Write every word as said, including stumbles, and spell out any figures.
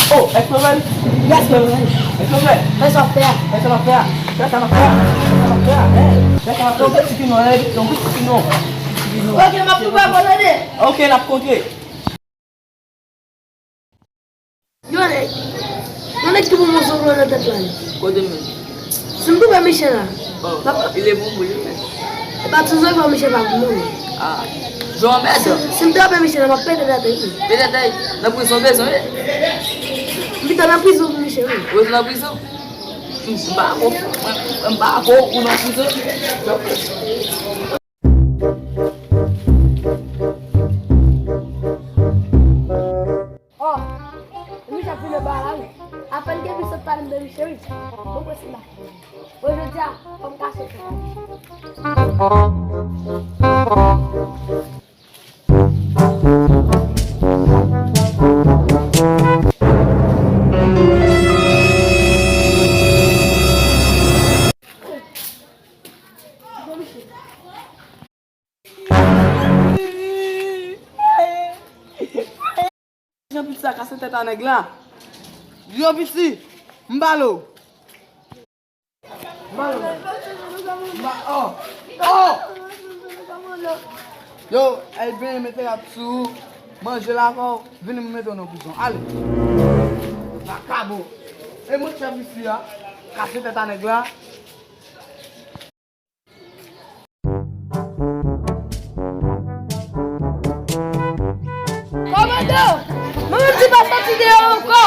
Oh, èske w wè l? Èske w wè l? Èske w wè l? Fè sa w ap fè a. Fè sa w ap fè a. Fè sa w ap fè a. Fè sa w ap fè a. Fè sa w ap fè a. Yon piti pinon, yon piti pinon. Ok, m ap toufe avè w, tande. Ok, n ap kontre. Yon nèg. Yon nèg ki pou monson nan tèt la. Kote m menm? Si m toufe Michel la. Oh, m ap, il est bon pou li menm. E pa ti zòrèy pa Michel pa pou mwen. Ah, Jean Mèt. Si, si m trape Michel la, m ap pete tèt li. Pete tèt li. Nan prizon bezwen, wi. M pito nan prizon pou Michel, wi. Ou bezwen nan prizon? M pa ko, m pa ko ou nan prizon. Oh, Michel ap vin anba la, wi. Apèn gen bisòt pale m de Michel, wi. Bon, prese m la. Bon, jodi a, fò m kache tèt. Jan piti sa kase tèt a nèg la. Yo piti, m ba l ou. M ba l ou. M ba, oh, oh. Yo, Elben mete rad sou ou, manje l avè w, vini m mete w nan prizon. Ale. Vakabon. E mwen chèf isi a, kase tèt a nèg la. Kòmandan, mwen menm di pa soti deyò ankò.